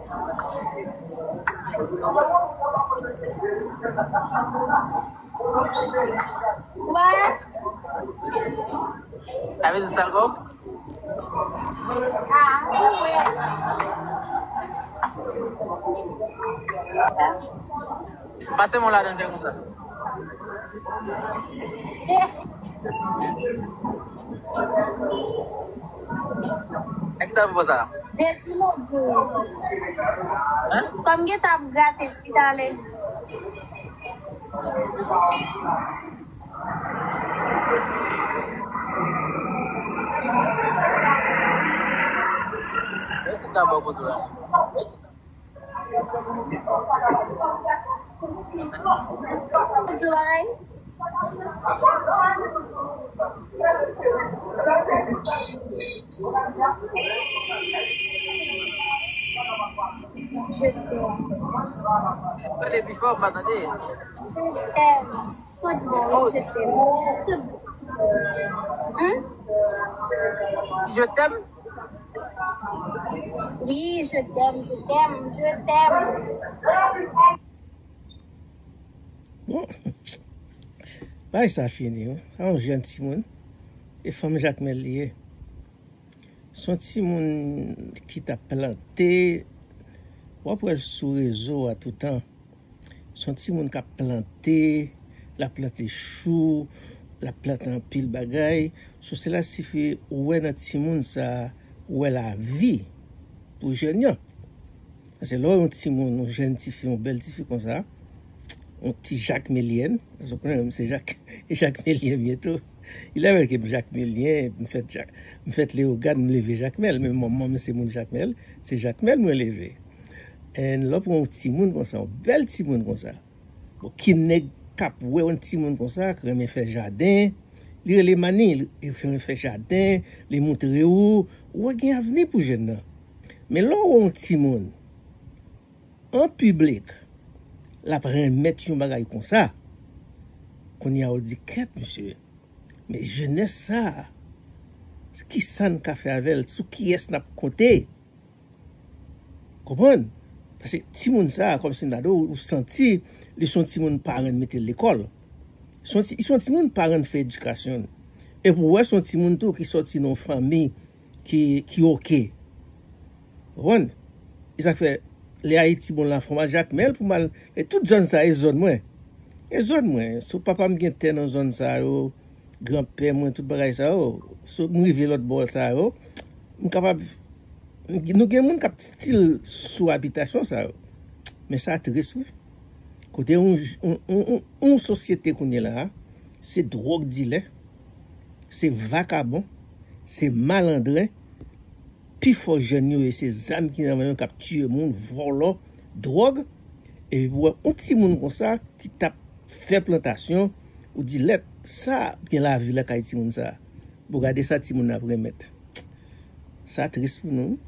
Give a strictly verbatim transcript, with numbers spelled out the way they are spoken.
Wè. Sa vle di sal kò? Ah, wè. Pase mwen ladan fè konsa. Eh. Èk sa pou sa? Dezi move. Hein? Kòm gen t ap grate pi talè. Mèsi ta bò kote la. Di bagay. Je t'aime. Pale pi fò, m pa tande. Je t'aime. Tout bon, je t'aime. Tout bon. Hein? Je t'aime? Oui, je t'aime, je t'aime, je t'aime. Bon. Bagay sa fini, wi. Sa yon jèn timoun. E fanm Jakmèl li ye. Se yon timoun ki t ap plante. W ap wè l sou rezo a toutan. Se yon timoun k ap plante, l ap plante chou, l ap plante anpil bagay. So, se la sifi ou wè nan timoun sa, ou wè lavi pou jèn nan. Paske lè w wè yon timoun, yon jèn tifi, yon bèl tifi konsa, yon ti jakmelyèn, paske w konnen m se Jak, jakmelyèn m ye tou. Ilè vrè ke m jakmelyèn, m fèt Jak, m fèt Leyogàn, m leve Jakmèl, men manman m se moun Jakmèl, se Jakmèl mwen leve. And lè w pran yon timoun konsa, yon bèl timoun konsa, bon, ki nèg k ap wè yon timoun konsa, k renmen fè jaden, li rele Mani, li renmen fè jaden, li montre ou, ou wè gen avni pou jèn nan. Men lè w wè yon timoun, an piblik, l ap renmèt yon bagay konsa, kounye a ou di, kèt, mesye, men jenès sa, kisa n ka fè avè l, sou kiyès n ap konte? Konprann? Paske timoun sa, kòmsi m ta di w, ou santi li se yon timoun paran mete l lekòl. Se yon ti, se yon timoun paran fè edikasyon l. Epi w wè se yon timoun tou ki sòti nan yon fanmi ki, ki oke. Konprann? E sa k fè, lè Ayiti bon la, fò m al Jakmèl pou m al, e tout zòn sa, e zòn mwen. E zòn mwen. Sou papa m gen tè nan zòn sa yo, granpè mwen, tout bagay sa yo. Sou m rive lòt bò sa yo, m kapab, nou gen moun k ap stil sou abitasyon sa yo. Men sa tris, wi. Kote yon, yon, yon, yon, yon sosyete kounye la a, se dwòg dilè, se vakabon, se malandren, pifò jèn yo ye se zam ki nan men yo k ap tiye moun, vòlò, dwòg, epi pou wè yon timoun konsa ki t ap fè plantasyon, ou di lèt, sa gen lavi lakay timoun sa. Bon, gade sa timoun nan ap renmèt. Sa tris pou nou.